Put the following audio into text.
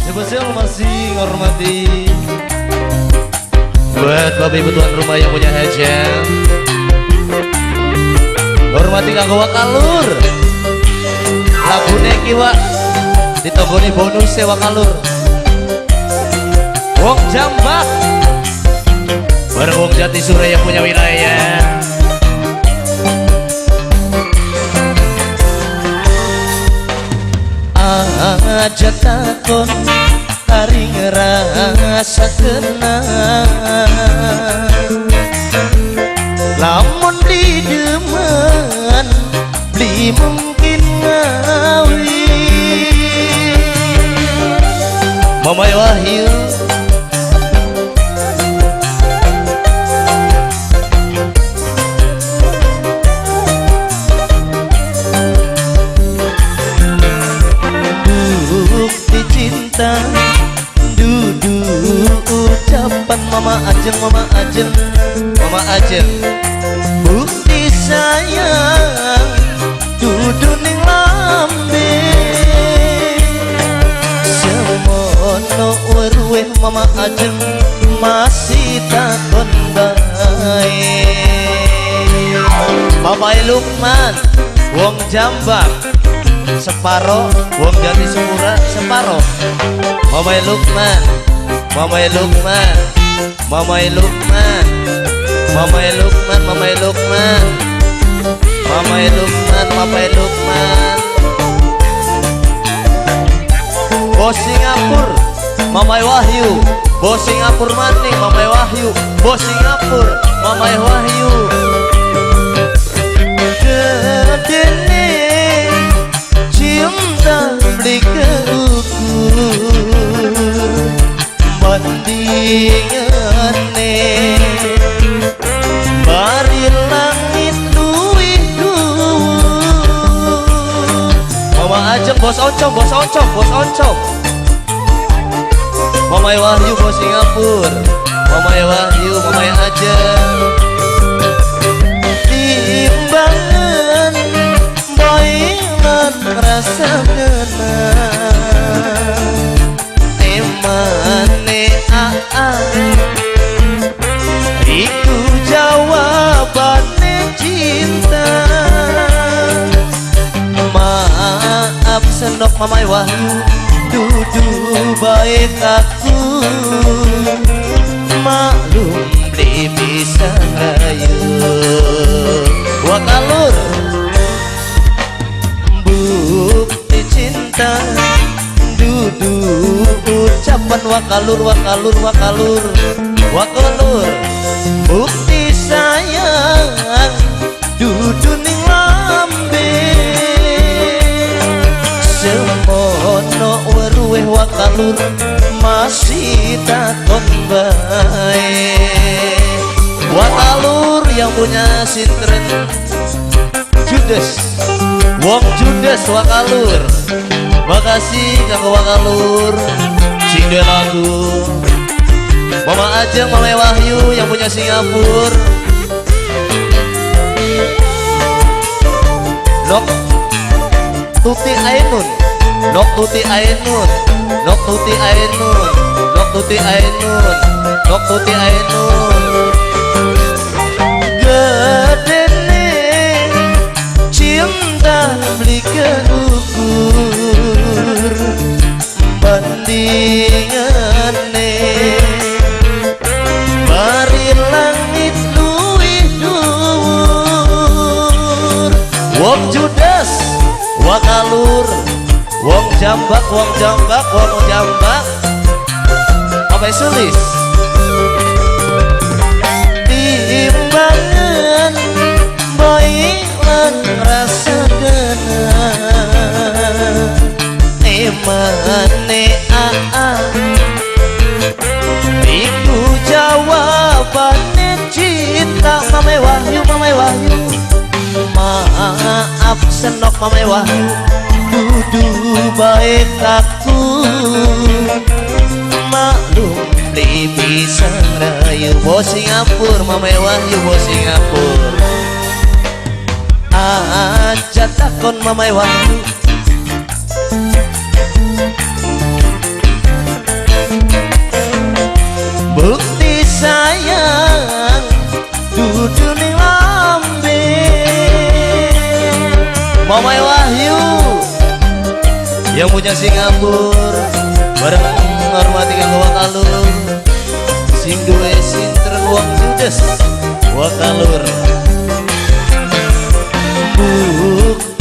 Spesial masih ngormati buat bapak ibu tuan rumah yang punya hajat. Hormati kanggo wakalur. Lagune iki wak ditonggoni bonus e wakalur. Wong Jambak bareng Wong Jati Sure yang punya wilayah. Aja takon taring rasa kenal, lamun beli demen beli mungkin ngawi. Mamai Wahyu bukti cinta dudu ucapan Mama Ajeng, Mama Ajeng, Mama Ajeng. Bukti sayang dudu ning lambe, semono weruhe Mama Ajeng masih takon bae. Bapak Lukman Wong Jambak separo, Wong Jati Sumura separo. Mamai Lukman, Mamai Lukman, Mamai Lukman, Mamai Lukman, Mamai Lukman, Mamai Lukman, Mamai Lukman. Bos Singapura, Mamai Wahyu. Bos Singapura maning, Mamai Wahyu. Bos Singapura, Mamai Wahyu. Gedene cinta beli keukur bandingane bari langit luwih dhuwur. Mama Ajeng bos oncom, bos oncom, bos oncom. Mamai Wahyu bos Singapura, Mamai Wahyu, Mamai Ajeng. Timbangan boilan rasa kenal, emane aa iku jawabane cinta. Maaf senok Mamai Wahyu dudu baik aku, maklum beli bisa rayu. Wakalur bukti cinta dudu ucapan wakalur, wakalur, wakalur, wakalur. Bukti sayang dudu ning lambe, semono weruhe wakalur masih takon bae. Wakalur yang punya sintren Judes, Wong Judes wakalur. Makasih kanggo wakalur sing duwe lagu. Mama Ajeng, Mama Wahyu yang punya Singapura. Nok Tuti Ainun, Nok Tuti Ainun, Nok Tuti Ainun, Nok Tuti Ainun, Nok Tuti Ainun. Gedene cinta beli keukur bandingane bari langit luwih dhuwur. Wong Judes wakalur, Wong Jambak, Wong Jambak, Wong Jambak. Apa sulis timbangan boilan rasa kenal, emane aa iku jawabane cinta. Mamai Wahyu, Mamai Wahyu, maaf senok Mamai Wahyu dudu baik aku, maklum beli bisa rayu. Bos Singapura, Mamai Wahyu bos Singapura. Aja takon Mamai Wahyu. Yang punya Singapura bareng hormati kanggo Wakalur. Sing duwe sintren wong judes Wakalur. Buk.